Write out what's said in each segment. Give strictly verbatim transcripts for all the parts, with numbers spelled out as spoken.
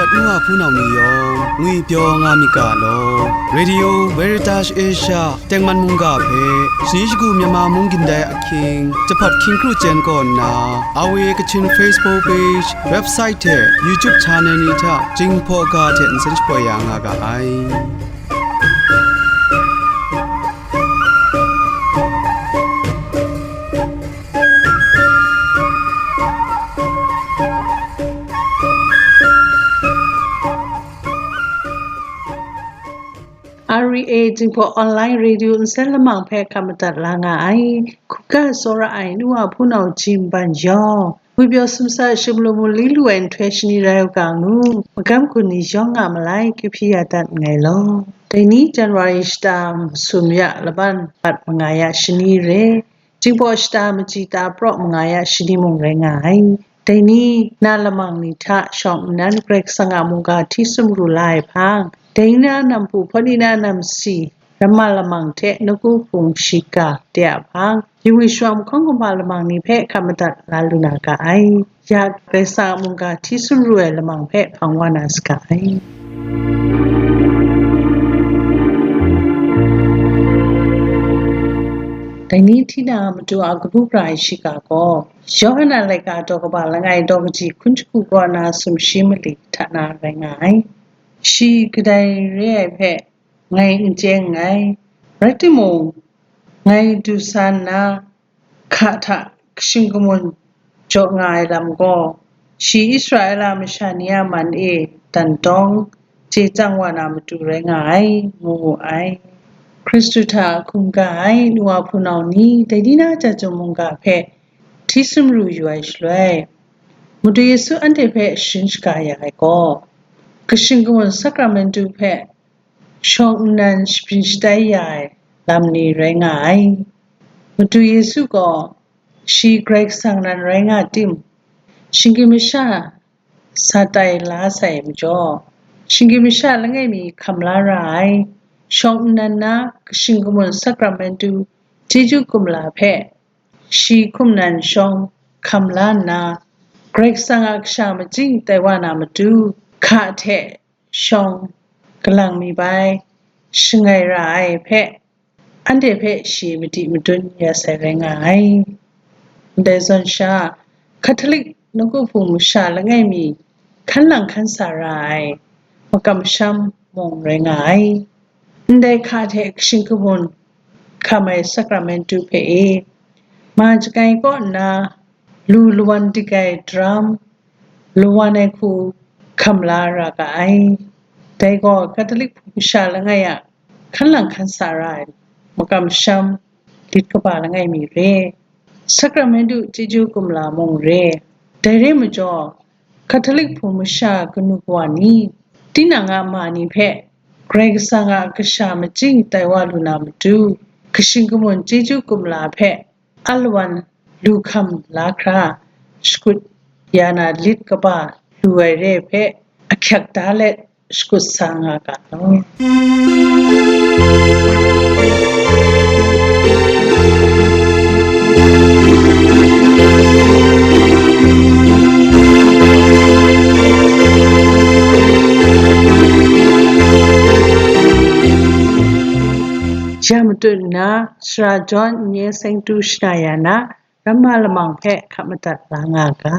N wa hpunau ni yawng ngwipyaw nga myit ga law. Radio Veritas Asia tengman mungga hpe shani shagu Myanmar mung gindai ahkying, jahpat hkying kru chyen kaw nna, R V A Kachin Facebook page, website hte YouTube channel ni hta Jinghpaw ga hte nsen shapoi ya nga ga ai. R V A Jinghpaw Online Radio nsen lamang hpe hkap madat la nga ai. Hkungga tsawra ai nu wa hpunau Jim Ban yawng, ngwipyaw sumsa sumlu mu li lu ai nhtoi shani rai u ga ngu, magam gun ni yawng nga malai, kyu hpyi ya dat nngai law. Dai ni January shata masum ya laban bat manga ya shani re, Jinghpaw shata machyi ta praw manga ya shani mung rai nga ai. Dai ni na lamang ni hta shawng nnan Karai Kasang a mungga hti sumru la ai hpang, dai ni na nampu hpawt ni na namsi, ramma lamang hte nawku hpung shiga de a hpang, yingwi shawng mahkawng kumhpa lamang ni hpe hkap madat la lu na ga ai. Ya Karai Kasang a mungga hti sumru ai lamang hpe hpang wa na saga ai. Dai ni hti na matu a kabu gara ai shiga gaw, Yawhan a laika daw kaba langai daw kaji hkun shagu kaw na sumshi mali hta na rai nga ai. Shi kadai re ai hpe ngai n chye nngai, rai timung, ngai du sa nna, hka hta kashing kamun jaw nga ai lam gaw, shi Israela masha ni a man e dan dawng chye chyang wa na matu rai nga ai, ngu wu ai. Hkristu hta hkungga ai nu wa hpunau ni, dai ni na chyum mungga hpe hti sumru yu ai shaloi, Madu Yesu anhte hpe sharin shaga ya ai gaw, kashing kamun sakramentu hpe shawng nnan shabyin shatai ya ai lam ni rai nga ai. Madu Yesu gaw, shi Karai Kasang nan rai nga tim, shinggyim masha sa tai la sai majaw, shinggyim masha langai mi hkam la ra ai, shawng nnan na kashing kamun sakramentu chyeju kumla hpe, shi hkum nan shawng hkam la nna, Karai Kasang a kasha majing tai wa na matu, hka hte shawng galang mi bai shangai ra ai hpe, anhte hpe shi madi madun ya sai rai nga ai. Ndai zawn sha, Catholic nawku hpung masha langai mi hkan lang hkan sa ra ai makam masham mung rai nga ai. Ndai hka hte kashing kamun hkam ai sakramentu hpe e, ma jagai kaw nna lu lawan dik ai daram, lawan ai hku hkam la ra ga ai. Dai gaw Catholic hpung masha langai a hkan lang hkan sa ra ai makam masham lit kaba langai mi re, sakramentu chyeju kumla mung re. Dai re majaw, Catholic hpung masha kanu kawa ni, tinang a ma ni hpe Karai Kasang a kasha majing tai wa lu na matu, kashing kamun chyeju kumla hpe alawan lu hkam la hkra, shakut ya na lit kaba lu ai re hpe ahkyak da let shakut sa nga ga law. Ya matut nna, Sara John n-, nye seng tu shana ya na, ramma lamang hpe hkap madat la nga ga.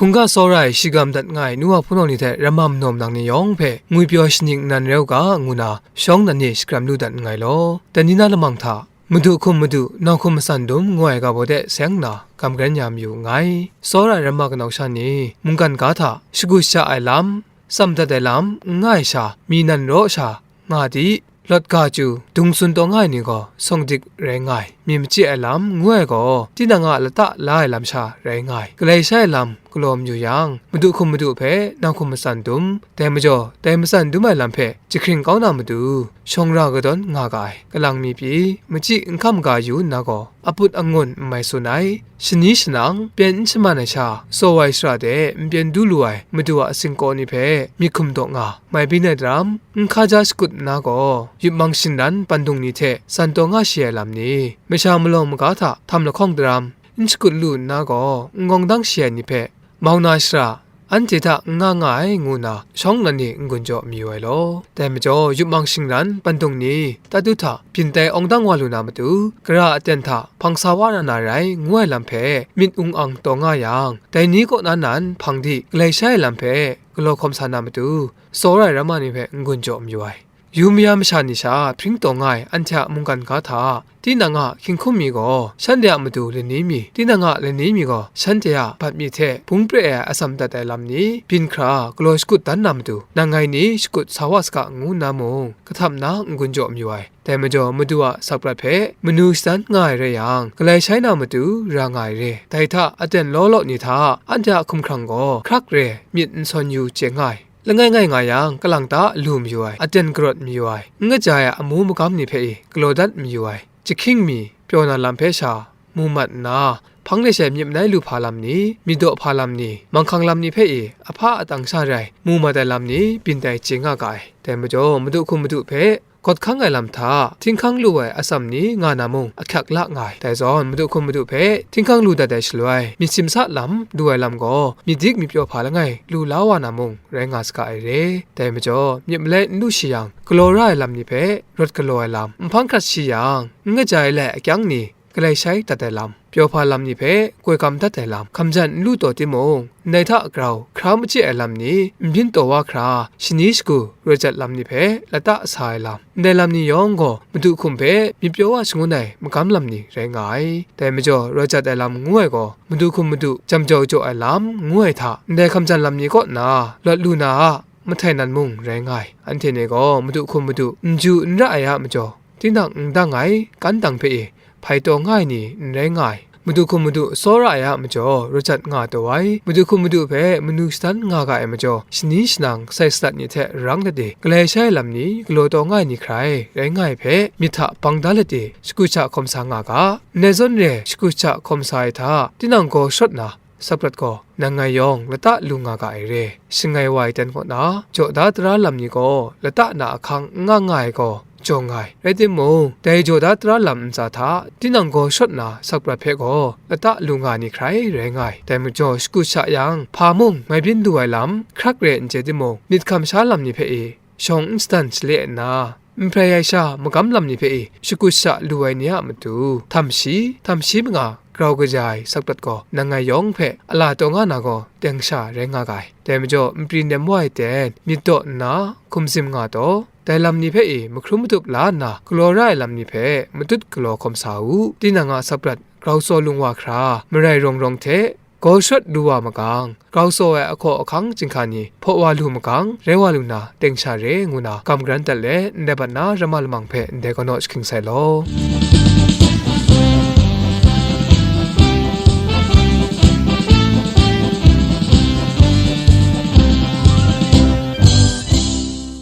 Hkungga tsawra ai shigam dat nga ai nu wa hpunau ni hte ramma manawm nang ni yawng hpe ngwipyaw shaning nnan rau ga, ngu na shawng nnan ni shakram lu dat nngai law. Dai ni na lamang hta, Madu hkum madu, nau hkum matsan dum, ngu ai ga baw de seng nna, gam karen ya mayu nngai. Tsawra ai ramma kanau sha ni, mungkan ga hta, shagu sha ai lam, tsam dat ai lam, n nga ai sha, mi nan raw sha, nga di, lawt ga chyu, dung tsun taw nga ai ni gaw, sawng dik rai nga ai. mi machyi ai lam ngu ai gaw, tinang a lata la ai lam sha rai nga ai. Galai shai ai lam galaw mayu yang, madu hkum madu hpe na hkum matsan dum, dai majaw, dai matsan dum ai lam hpe jahkring kau na matu, shawng ra kadawn nga ga ai, kalang mi pyi, machyi n hkam ga yu nna gaw, aput angun n mai tsun ai, shani shanang, pyen n shaman ai sha, tsaw ai shara de n pyen du lu ai, madu a singkaw ni hpe myit hkum daw nga, mai byin ai daram, n hka ja shakut nna gaw, yupmang shinran pandung ni hte san taw nga shi ai lam ni, masha malawng maga hta htam lahkawng daram, n shakut lu nna gaw, n gawng dang shi ai ni hpe, mau na shara, anhte hta n nga nga ai, ngu nna shawng nnan ni n-gun jaw mayu ai law. Dai majaw, yupmang shingran pandung ni, tatu hta byin tai awng dang wa lu na matu, gara aten hta hpang sa wa na na rai, ngu ai lam hpe myit ung ang taw nga yang, dai ni kaw na nan hpang di galai shai ai lam hpe galaw hkawm sa na matu, tsaw rai rama ni hpe n-gun jaw mayu ai. Yu maya masha ni sha hpring taw nga ai anhte a mungkan ga hta, tinang a hkying hkum mi gaw shanhte a matu lani mi, tinang a lani mi gaw shanhte a bat mi hte bung pre ai atsam dat ai lam ni byin hkra galaw shakut dan na matu, nang ngai ni shakut sa wa saga ngu nna mung, kahtap nna n-gun jaw mayu ai. Dai majaw, madu a sakprat hpe manu shadan nga ai rai yang, galai shai na matu ra nga ai re. Dai hta aten law law ni hta anhte a hkumhkrang gaw hkrak re myit n sawn yu chye nga ai. Langai ngai nga yang, kalang ta lu mayu ai, aten karawt mayu ai, n kaja ai a amu magam ni hpe i galaw dat mayu ai, jahkying mi, pyaw na lam hpe sha mu mat nna, hpang de shai myit manai lu hpa lam ni, myit daw hpa lam ni, manghkang lam ni hpe i ahpa atang sha rai mu mat ai lam ni byin tai chye nga ga ai. Dai majaw, madu hkum madu hpe gawt hkang ai lam hta, htinghkang lu ai atsam ni nga na mung ahkyak la nga ai. Dai zawn, madu hkum madu hpe htinghkang lu dat ai shaloi, myit simsa lam du ai lam gaw, myit dik myit pyaw hpa langai lu la wa na mung, rai nga saga ai re. Dai majaw, myit malai n lu shi yang, galaw ra ai lam ni hpe rawt galaw ai lam, n hpang hkrat shi yang, n kaja ai lai akyang ni, galai shai dat ai lam, pyaw hpa lam ni hpe koi kam dat ai lam, hkamjan n lu taw timung, ndai hta grau hkra machye ai lam ni n byin taw wa hkra, shani shagu rawt jat lam ni hpe lata sa ai lam, ndai lam ni yawng gaw madu hkum hpe myit pyaw wa shangun ai magam lam ni rai nga ai. Dai majaw, rawt jat ai lam ngu ai gaw, madu hkum madu jam jau jaw ai lam ngu ai hta, ndai hkamjan lam ni kaw na lawt lu na a mahtai nan mung rai nga ai. Anhte ni gaw madu hkum madu n ju n ra ai a majaw, tinang n dang ai kan dang hpe i hpai taw nga ai ni n rai nga ai. Madu hkum madu tsawra ai a majaw, rawt jat nga taw ai. Madu hkum madu hpe manu shadan nga ga ai majaw, shani shanang sai sadat ni hte rang dat e, galai shai ai lam ni galaw taw nga ai ni hkrai rai nga ai hpe, myit hta bang da let e, shakut sha hkawm sa nga ga. Ndai zawn re, shakut sha hkawm sa ai hta, tinang gaw shawt na, sakprat gaw, nang ngai yawng lata lu nga ga ai re. Shangai wa ai ten kaw na, jaw da tara lam ni gaw, lata na ahkang n nga nga ai gaw, jaw nga ai. Rai timung, dai jaw da tara lam ntsa hta, tinang gaw shawt na sakprat hpe gaw, lata lu nga ni hkrai rai nga ai. Dai majaw, shakut sha yang, hpa mung mai byin lu ai lam, hkrak re n chye timung, myit hkam sha lam ni hpe e, shawng n shadan shale nna, n hprai ai sha magam lam ni hpe e shakut sha lu ai ni a matu, htam shi, htam shi manga grau kaja ai sakprat gaw, nang ngai yawng hpe a la taw nga na gaw, teng sha rai nga ga ai. Dai majaw, npri nem wa ai ten myit daw nna, hkum zim nga taw, dai lam ni hpe e mahkrum madup la nna, galaw ra ai lam ni hpe matut galaw hkawm sa u. Tinang a sakprat grau tsaw lung wa hkra, marai rawng rawng hte, gaw shawt lu wa magang, grau tsaw ai ahkaw ahkang chyinghka ni hpaw wa lu magang, rai wa lu na, teng sha re, ngu na, kam garan dat let, ndai bat na ramma lamang hpe ndai kanaw jahking sai law.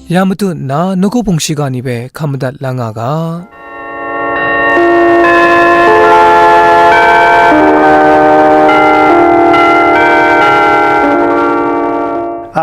Ya matut nna, nawku hpung shiga ni hpe hkam madat la nga ga.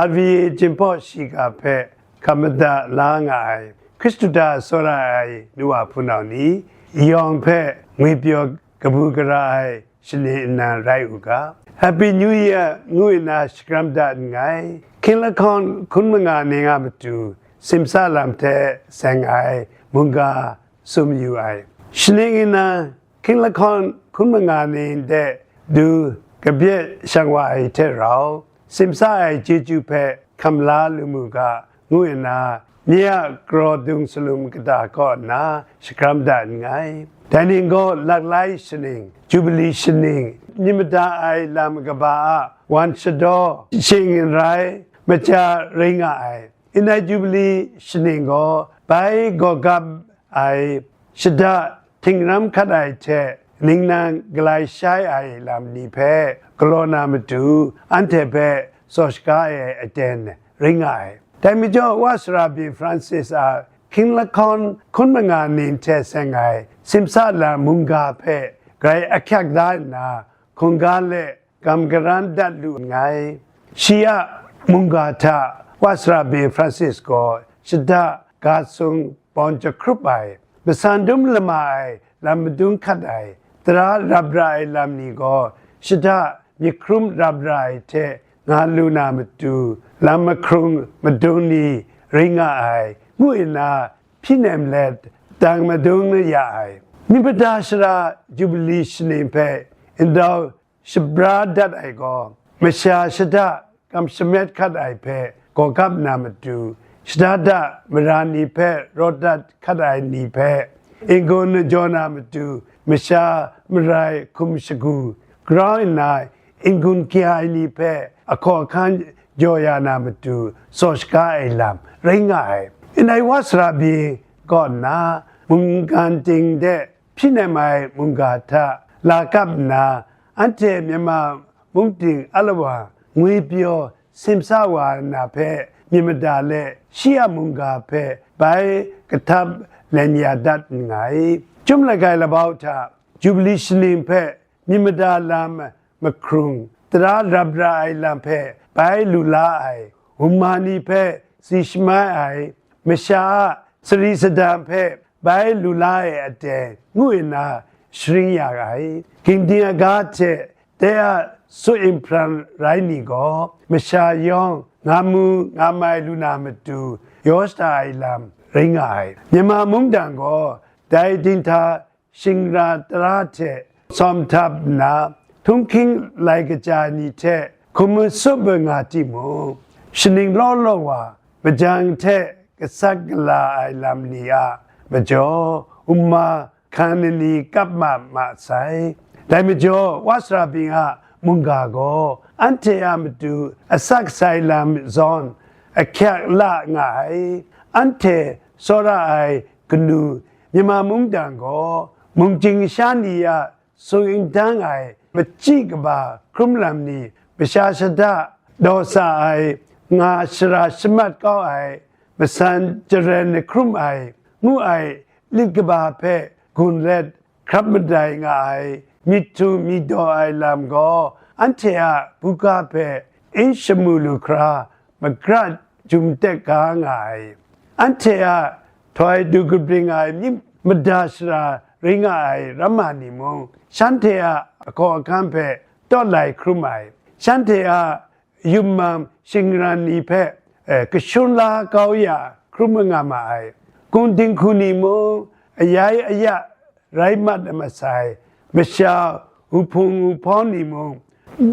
R V A Jinghpaw shiga hpe hkam madat la nga ai, Hkristu hta tsawra ai nu wa hpunau ni, yawng hpe ngwi pyaw kabu gara ai shani nnan rai u ga. Happy New Year ngu nna shakram dat nngai. Hkying lahkawng hkun manga ni nga matu, simsa lam hte seng ai mungga sum yu ai. Shaning nna, hkying lahkawng hkun manga ni de du kabye shang wa ai hte rau, simsa ai chyeju hpe hkam la lu mu ga, ngu nna, nye a kraw dung salum kata kaw nna shakram dat nngai. Dai ning gaw, laklai shaning, Jubili shaning, myit mada ai lam kaba a wan shadaw shing n rai, maja rai nga ai. Ndai Jubili shaning gaw, bai gawgam ai shada htingram hkat ai hte ningnan galai shai ai lam ni hpe galaw na matu, anhte hpe saw shaga ai aten ring nga ai. Dai majaw, Wa Sara Byi Francis a hkying lahkawn hkun manga ning hte seng ai simsa lam mungga hpe grai ahkyak da nna, hkungga let gam garan dat lu nngai. Shi a mungga hta Wa Sara Byi Francis gaw shada ga sung bawn jahkrup ai, masan dum lama ai, lam madung hkat ai, tara rap ra ai lam ni gaw shada myit hkrum rap ra ai hte nga lu na matu, lam mahkrung madung ni ring nga ai, ngu nna hpyi nem let, dang madung ya ai. Myit mada shara Jubili shaning hpe ndau shabra dat ai gaw, masha shada kam shamet hkat ai hpe gawgap na matu, shada da mara ni hpe rawt dat hkat ai ni hpe, n-gun n-jaw na matu, masha marai hkum shagu grau nna n-gun kya ai ni hpe ahkaw ahkan jaw ya na matu, saw shaga ai lam rai nga ai. Ndai Wa Sara Byi kaw nna mungkan ting de hpyi nem ai mungga hta la kap nna, anhte Myanmar mung ting alawa ngwi pyaw simsa wa na hpe myit mada let, shi a mungga hpe bai kahtap len ya dat nngai. Chyum langai labau hta Jubili shaning hpe myit mada lam mahkrung, tara rap ra ai lam hpe bai lu la ai, wunma ni hpe si shamai ai, masha a sari sadang hpe bai lu la ai aten ngu nna sharin ya ai. Ginding aga hte dai a su inpran rai ni gaw, masha yawng nga mu nga mai lu na matu yaw shada ai lam rai nga ai. Myanmar mungdan gaw dai dinghta shingra tara hte sawm htap nna, htunghking lai kaja ni hte hkum matsup ai nga timung, shaning law law wa, majang hte gasat gala ai lam ni a majaw, wunma hkan ni kap ma ma sai. Dai majaw, Wa Sara Byi a mungga gaw anhte a matu asak sai lam zawn ahkyak la nga ai. Anhte tsawra ai kanu Myanmar mungdan gaw, mungchying sha ni a sung n dang ai, machyi kaba hkrum lam ni, masha shada daw sa ai, nga shara shamat kau ai, masan jaren hkrum ai, ngu ai lit kaba hpe gun let hkrap madai nga ai, myit htu myit daw ai lam gaw, anhte a buga hpe n shamu lu hkra, magrat jum tek ga nga ai. Anhte a htoi du kabring ai myit mada shara rai nga ai ramma ni mung, shanhte a ahkaw ahkan hpe tawt lai hkrum ai, shanhte a yummam shingran ni hpe, eh, kashun la kau ya hkrum nga ma ai. Gun dinghku ni mung, ayai aya rai mat masai, masha wuhpung wuhpawng ni mung,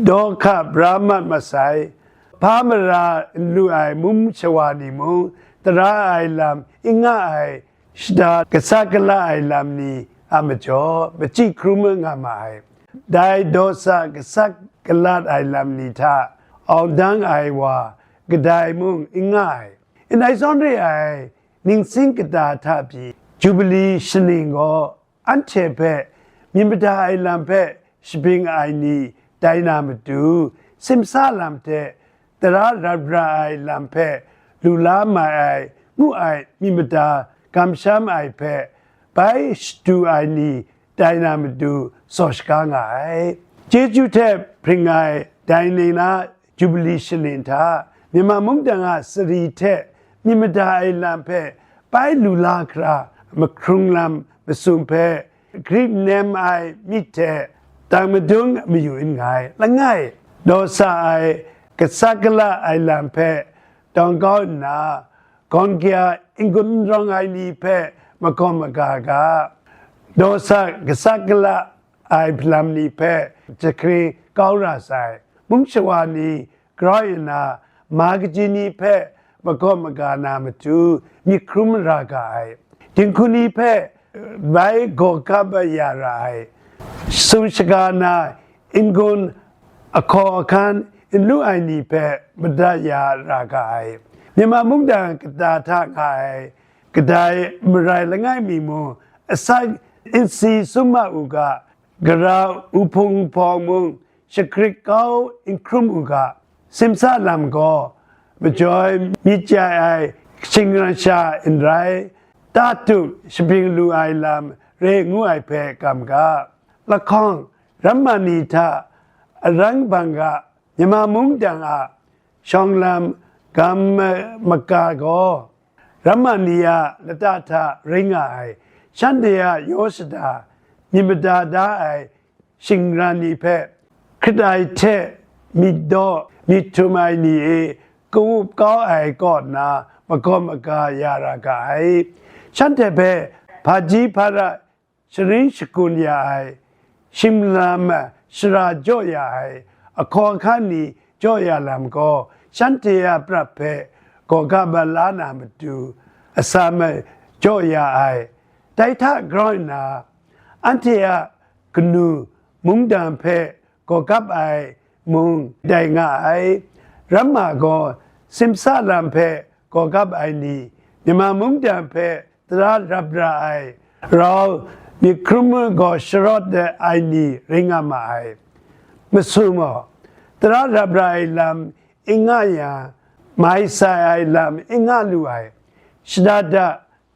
daw hka bra mat masai, hpa mara n lu ai mum shawa ni mung, tara ai lam n nga ai, shada gasat gala ai lam ni a majaw, machyi hkrum nga ma ai. Dai daw sa gasat galat ai lam ni hta awng dang ai wa kadai mung n nga ai. Ndai zawn re ai ningsing kata hta pyi, Jubili shaning gaw anhte hpe myit mada ai lam hpe shabing ai ni tai na matu, simsa lam hte tara rap ra ai lam hpe lu la mai ai, ngu ai myit mada kamsham ai hpe bai shadu ai ni tai na matu saw shaga nga ai. Chyeju hte hpring ai dai ni na Jubili shaning hta, Myanmar mungdan a sari hte myit mada ai lam hpe bai lu la hkra, mahkrung lam masum hpe grip nem ai myit hte dang madung mayu n nngai. Langai, daw sa ai, gasat gala ai lam hpe dawng kau nna, gawn kya n-gun n rawng ai ni hpe makawm maga ga, daw sa gasat gala ai lam ni hpe jahkring kau ra sai. Mung shawa ni grau nna, ma kaji ni hpe makawm maga na matu myit hkrum ra ga ai. Dinghku ni hpe bai gaw kap ya ra ai. Sum shaga na n-gun ahkaw ahkan n lu ai ni hpe madat ya ra ga ai. Myanmar mungdan kata hta nga ai kadai marai langai mi mung, asak nsi sum ma u ga, gara uhpung hpawng mung shakrit kau n hkrum u ga. Simsa lam gaw majoi myit chye ai shingran sha n rai, ta tup shabring lu ai lam re ngu ai hpe kam ga. Lahkawng ramma ni hta arang bang ga, Myanmar mungdan a shawng lam gam maka gaw, ramma ni a lata hta ring nga ai, shanhte a yaw shada myit mada da ai shingran ni hpe, hkrit ai hte myit daw myit htum ai ni e kawup kau ai kaw nna, makawp maga ya ra ga ai. Shanhte hpe hpaji hpara sharin shakun ya ai, shinglam shara jaw ya ai, ahkaw ahkan ni jaw ya lam gaw, shanhte a prat hpe gaw ga mat la na matu, atsam jaw ya ai. Dai hta grau nna, anhte a kanu mungdan hpe gaw gap ai mung dai nga ai. Ramma gaw simsa lam hpe gaw gap ai ni, Myanmar mungdan hpe tara rap ra ai, rau myit hkrum gaw sharawt ai ni ring nga ma ai. Masu maw, tara rap ra ai lam n nga yang, mai sai ai lam n nga lu ai, shada da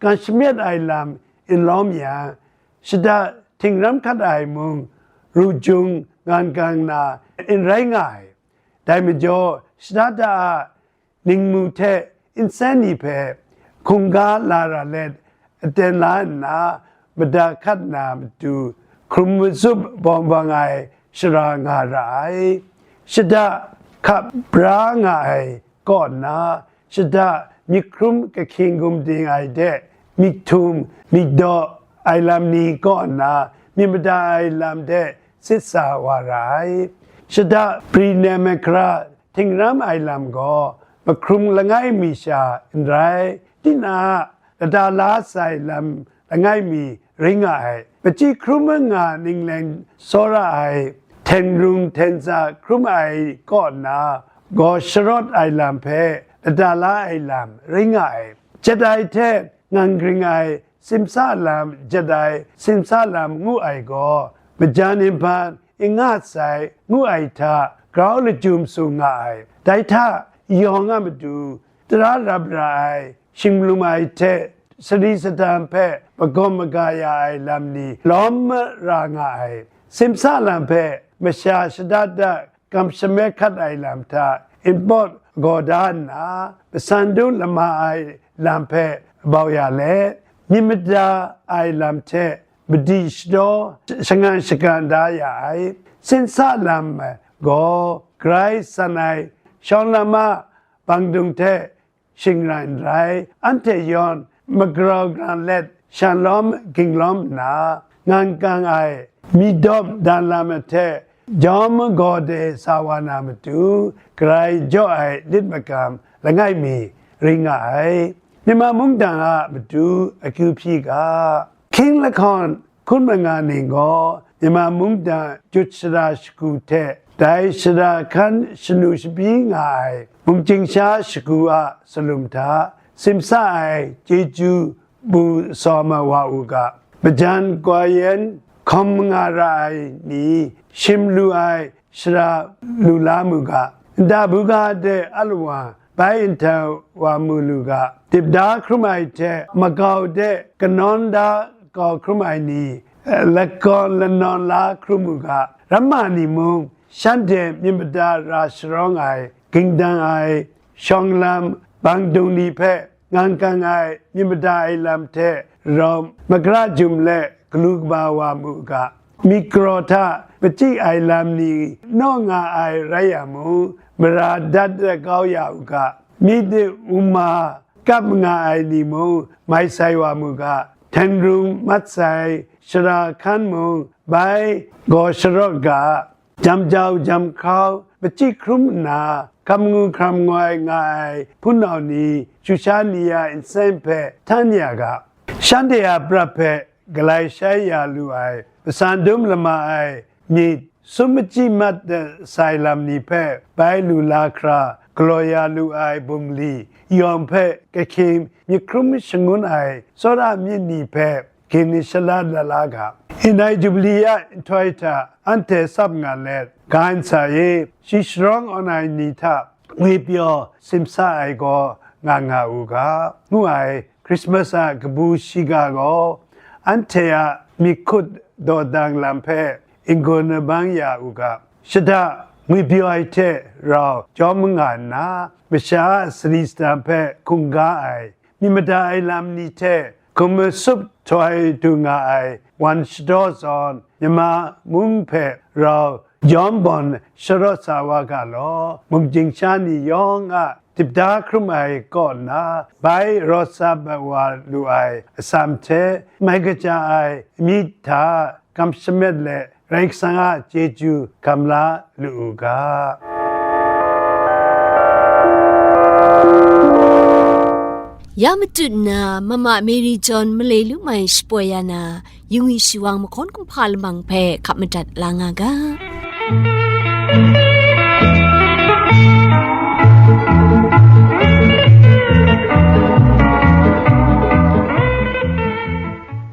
kan shamyet ai lam n lawm yang, shada htingram hkat ai mung, ru jung ngan gang na n rai nga ai. Dai majaw, shada da a ningmu hte nsen ni hpe hkungga la ra let, aten la nna, mada hkat na matu, hkrum matsup bawng bang ai shara nga ra ai. Shada hkap bra nga ai kaw nna, shada myit hkrum kahkying gumding ai de, myit htum myit daw ai lam ni kaw nna, myit mada ai lam de sit sa wa ra ai. Shada pri nem ai hkra htingram ai lam gaw, mahkrum langai mi sha n rai, tinang a lata la sai lam langai mi ring nga ai. Machyi hkrum nga ningleng tsawra ai, hten rung hten tsa hkrum ai kaw nna gaw, sharawt ai lam hpe lata la ai lam ring nga ai. Jet ai hte ngang gring ai, simsa lam jet ai, simsa lam ngu ai gaw, majan nhpan n nga sai ngu ai hta grau lachyum su nga ai. Dai hta yawng a matu, tara rap ra ai, shingmlum ai hte sari sadan hpe magawm maga ya ai lam ni lawm ra nga ai. Simsa lam hpe masha shada da kam shamyet hkat ai lam hta npawt gaw da nna, masan dum lama ai lam hpe bau ya let, myit mada ai lam hte madi shadaw shangan shagan da ya ai. Simsa lam gaw grai san ai shawng lam a bangdung hte shingran n rai, anhte yawn magrau gran let, shan lawm ging lawm nna, ngan kang ai mi dawp dan lam ahte jawm gaw de sa wa na matu, grai jaw ai lit magam langai mi ring nga ai. Myanmar mungdan a matu akyu hpyi ga, Hkying lahkawn hkun manga ning gaw, Myanmar mungdan jut shara shagu hte dai shara hkan shanu shabyi nga ai mungchying sha shagu a salum hta simsa ai chyeju bu sawm ai wa u ga, majan gwa yen hkawm nga ra ai ni, shim lu ai shara lu la mu ga, nta buga de alawa bai nhtang wa mu lu ga, dip da hkrum ai hte makau de kanawn da kau hkrum ai ni, lakawn lanawn la hkrum u ga, ramma ni mung shanhte myit mada ra sharawng ai, ging dang ai, shawng lam, bangdung ni hpe ngang kang ai myit mada ai lam hte rau magara jum let galu kaba wa mu ga, myit karaw hta machyi ai lam ni naw nga ai rai yang mung, mara dat kau ya u ga, myit uma kap nga ai ni mung mai sai wa mu ga, hten rung mat sai shara hkan mung bai gaw sharawt ga, jam jau jam hkrau machyi hkrum nna, hkam ngu hkram ngoi nga ai hpunau ni, Shu sha ni a nsen hpe htan ya ga, shanhte a prat hpe galai shai ya lu ai, masan dum lama ai myit sum machyi mat sai lam ni hpe bai lu la hkra galaw ya lu ai bungli, yawng hpe kahkying myit hkrum shangun ai tsawra myit ni hpe gin shalat la la ga. N I Jubilee a nhtoi hta anhte tsap nga let, ga nsa e, shi sharawng awn ai ni hta ngwi pyaw simsa ai gaw nga nga u ga, ngu ai Christmas a kabu shiga gaw, anhte a myit hkut dawdang lam hpe n-gun n-bang ya u ga. Shada ngwi pyaw ai hte rau jawm nga nna, masha a sari sadam hpe hkungga ai, myit mada ai lam ni hte hkum matsup htoi du nga ai wan shadaw zawn, Myanmar mung hpe rau jawm bawn sharawt sa wa ga law, mung jing sha ni yawng a dip da hkrum ai kaw nna, bai rawt sa wa lu ai atsam hte, mai kaja ai myit hta gam shamet let, Karai Kasang a chyeju gam la lu u ga. Ya matut nna, Mama Mary John malai lu mai shapoi ya na, yung yu shi wang mahkawn kumhpa lamang hpe hkap madat la nga ga.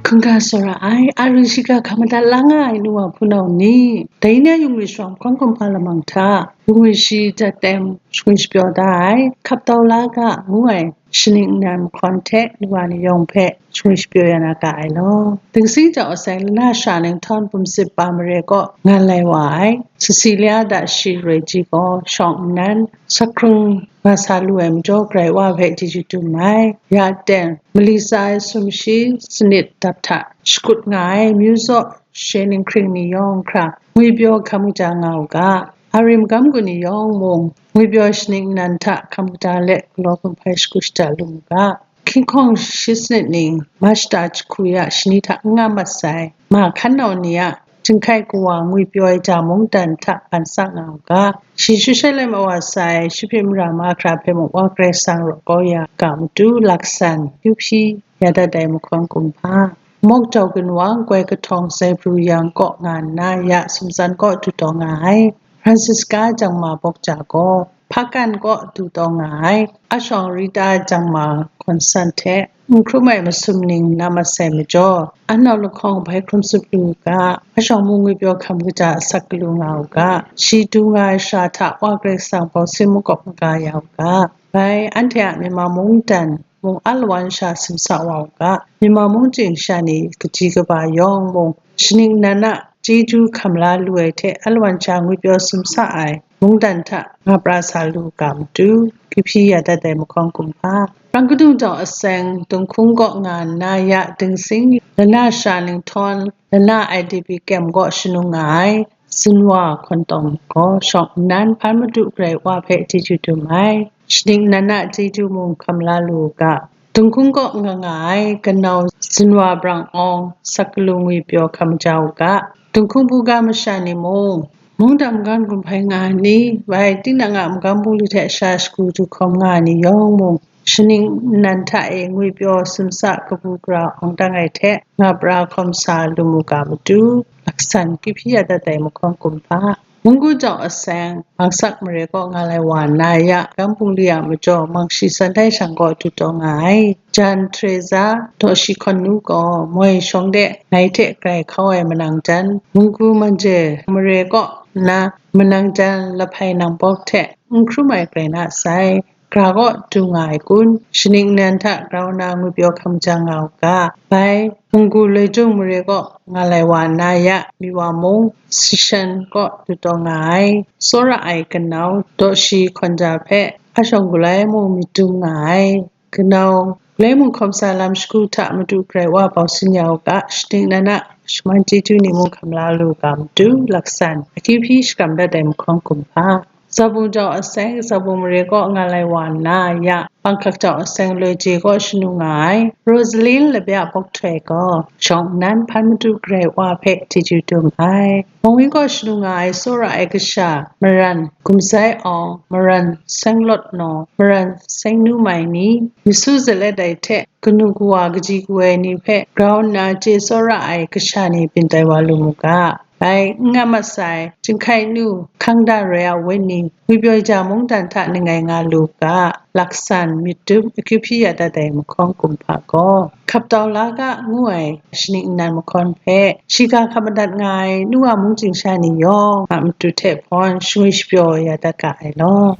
Hkungga tsawra ai, a ring shiga hkap madat la nga ai nu wa hpunau ni, dai ni a yung yu shi wang mahkawn kumhpa lamang hta, yung yu shi dat tem shagwi shapyaw da ai, hkap tau la ga, ngu ai shaning nnan mahkawn hte nu wa ni yawng hpe shagwi shapyaw ya na ga ai law. Dingsing jau aseng lana sha ning htawn bum sip pa mare kaw nga lai wa ai, Cecilia da shi roi ji gaw shawng nnan, sakrung nga sa lu ai majaw Karai Wa hpe chyeju dum ai. Ya ten, mali tsa ai sumshi sanit dap hta shakut nga ai, myu zaw she ninghkring ni yawng hkra ngwi pyaw hkam kaja nga u ga. A rim gam gun ni yawng mung, ngwi pyaw shaning nnan hta hkam kaja let galaw gun hpai shagu shada lu mu ga. Hkying hkawng shi sanit ning, Mashta jahku ya shani hta n nga mat sai, ma hkan nau ni a, Jinghkai kawa ngwi pyaw ai ja mungdan hta ban sa nga u ga, shi Yerusalem a wa sai, shi hpyi mara mahkra hpe mung Wa Karai Kasang raw kau ya ga matu, laksan, kyu hpyi ya dat ai mahkawn kumhpa. Mawk jau ginwang, goi kahtawng, zaibru yang kaw nga nna, ya sumtsan kaw du taw nga ai. Francisca jangma bawk ja gaw, Hpakan kaw du taw nga ai, a shawng Rita jangma hkawn san hte, n hkrum ai masum ning na masai majaw, a nau lahkawng bai hkrum tsup lu u ga, a shawng mung ngwi pyaw hkam kaja asak galu nga u ga, shi du nga ai shara hta Wa Karai Kasang bawsin makawp maga ya u ga, bai anhte a Myanmar mungdan mung alawan sha simsa wa u ga, Myanmar mung ting sha ni kaji kaba yawng mung, shaning nnan a chyeju hkam la lu ai hte alawan sha ngwi pyaw simsa ai mungdan hta nga pra sa lu ga matu, kyu hpyi ya dat ai mahkawn kumhpa. Prang kadung jau aseng, Dinghkung kaw nga nna ya Dingsing, lana sha ning htawn, lana I D P kem kaw shanung nga ai, Zinwa hkawn tawng gaw shawng nnan hpan madu Karai Wa hpe chyeju dum ai. Shaning nnan a chyeju mung hkam la lu u ga, Dinghkung kaw nga nga ai, kanau Zinwa brang awng, sak galu ngwi pyaw hkam ja u ga, Dinghkung buga masha ni mung, mungdan magam gun hpai nga ai ni, bai, tinang a magam bungli hte sha shagu du hkawm nga ai ni yawng mung, shaning nnan hta e ngwi pyaw sumsa kabu gara awng dang ai hte, nga pra hkawm sa lu mu ga matu, laksan kyu hpyi ya dat ai mahkawn kumhpa. Munggu jau aseng, Mangsak mare kaw nga lai wa nna ya, Gam Bungli a majaw, Mangshi San Dai Shang kaw du taw nga ai. Jan Teresa, Daw Shi Hkawn Nu gaw, moi shawng de ngai hte grai hkau ai manang jan, Munggu Manje mare kaw nna, manang jan Lahpai Nang Bawk hte n hkrum ai grai na sai. Gara kaw du nga ai kun, shaning nnan hta grau na ngwi pyaw hkam ja nga u ga, bai, Hpunggu Loi Jung mare kaw nga lai wa nna ya, Miwa mung, Sishan kaw du taw nga ai, tsawra ai kanau, Daw Shi Hkawn Ja hpe, a shawng galai mung myit dum nga ai, kanau, galai mung hkawm sa lam shagu hta Madu Karai Wa bau sin ya u ga, shaning nnan a shaman chyeju ni mung hkam la lu ga matu, laksan, akyu hpyi shakram dat ai mahkawn kumhpa. Zabung jau aseng, Zabung mare kaw nga lai wa nna, ya, Bangkak jau aseng, Loi Je kaw shanu nga ai, Rosaline Labya Bawk Htoi gaw, shawng nnan hpan Madu Karai Wa hpe chyeju dum ai. Mawngwi kaw shanu nga ai, tsawra ai kasha, Maran Gumzai Awng, Maran Seng Lawt Naw, Maran Seng Nu Mai ni, Misu Zalet Ai hte, kanu kawa kaji kawoi ni hpe grau nna chye tsawra ai kasha ni byin tai wa lu mu ga, hkrai n nga mat sai, Jinghkai nu, hkang dan rai a wenyi, ngwipyaw ja mungdan hta ning ngai nga lu ga, laksan, myit dum, akyu hpyi ya dat ai mahkawng kumhpa gaw, hkap tau la ga ngu ai shaning nnan mahkawn hpe, shiga hkap madat nga ai nu wa mungchying sha ni yawng a matu hte hpawn shangwi shapyaw ya dat ga ai law.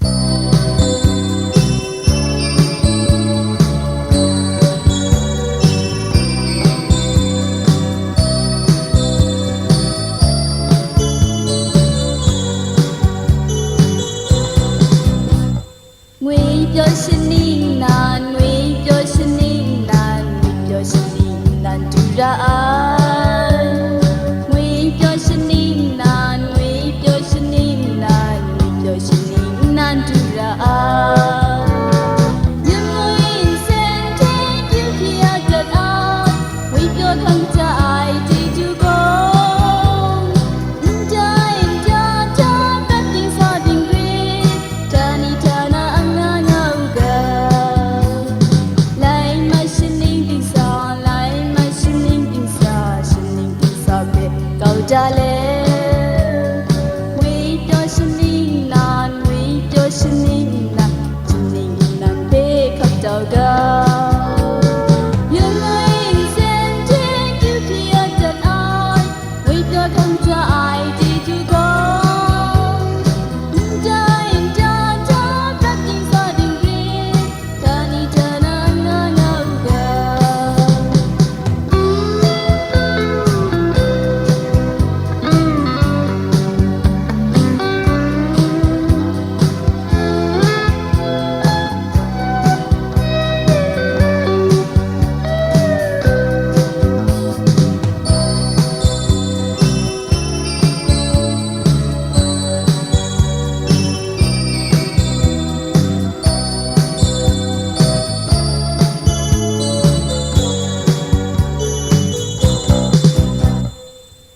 ငွေပျော်ရှင်နံနံ, ငွေပျော်ရှင်နံနံ, ငွေပျော်ရှင်နံနံ တူရအိုင်။ ငွေပျော်ရှင်နံနံ, ငွေပျော်ရှင်နံနံ, ငွေပျော်ရှင်နံနံ တူရအိုင်။ ရန်ငွေစင်ထဲ ပြုတ်ပြရတတ်အောင် ငွေပျော်ခံကြအိုင် တီတူကုန်။ တိုင်းဒါတ တပ်တင်စာတင်ခွင့် ဌာနဌာနအငှားငှားဦးက။ လိုက်မှရှင်နင်းတင်စာ, လိုက်မှရှင်နင်းတင်စာ, ရှင်နင်းတင်စာပဲကောက်ကြလဲ။ ငွေပျော်ရှင်နံနံ, ငွေပျော်ရှင်နံနံ, ရှင်နံနံပဲခပ်တော့က။ ရန်ငွေစင်ထဲ ပြုတ်ပြရတတ်အောင် ငွေပျော်ခံကြအိုင် တီတူကုန်။ တိုင်းဒါတ တပ်တင်စာတင်ခွင့် ဌာနဌာနအငှားငှားဦးက။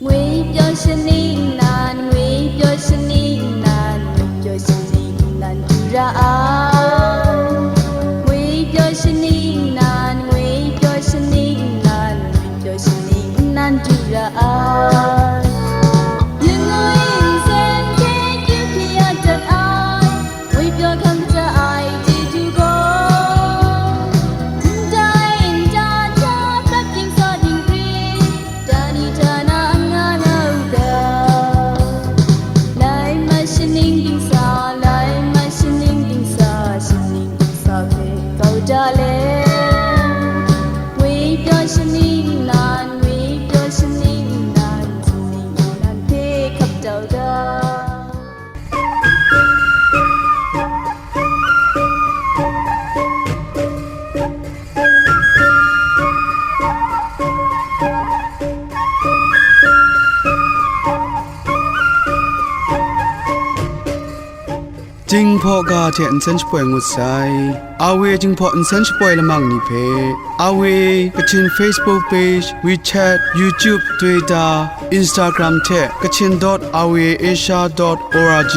ငွေပျော်ရှင်နံနံ, ငွေပျော်ရှင်နံနံ, ငွေပျော်ရှင်နံနံ တူရအိုင်။ ငွေပျော်ရှင်နံနံ, ငွေပျော်ရှင်နံနံ, ငွေပျော်ရှင်နံနံ တူရအိုင်။ ရန်ငွေစင်ထဲ ပြုတ်ပြရတတ်အောင် ငွေပျော်ခံကြအိုင် တီတူကုန်။ တိုင်းဒါတ တပ်တင်စာတင်ခွင့် ဌာနဌာနအငှားငှားဦးက။ လိုက်မှရှင်နင်းတင်စာ, လိုက်မှရှင်နင်းတင်စာ, ရှင်နင်းတင်စာပဲကောက်ကြလဲ။ ငွေပျော်ရှင်နံနံ, ငွေပျော်ရှင်နံနံ, ရှင်နံနံပဲခပ်တော့က။ Jinghpaw ga hte nsen shapoi ngut sai. A W Jinghpaw nsen shapoi lamang ni hpe, A W Kachin Facebook page, WeChat, YouTube, Twitter, Instagram hte Kachin dot R V A Asia dot O R G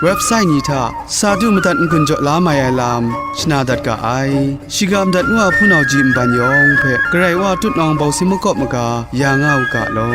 website ni hta sa du madat n-gun jaw la mai ai lam shana dat ga ai. Shiga madat nu a hpunau ji nban yawng hpe Karai Wa tutnawng bawsing makawp maga ya nga u ga law.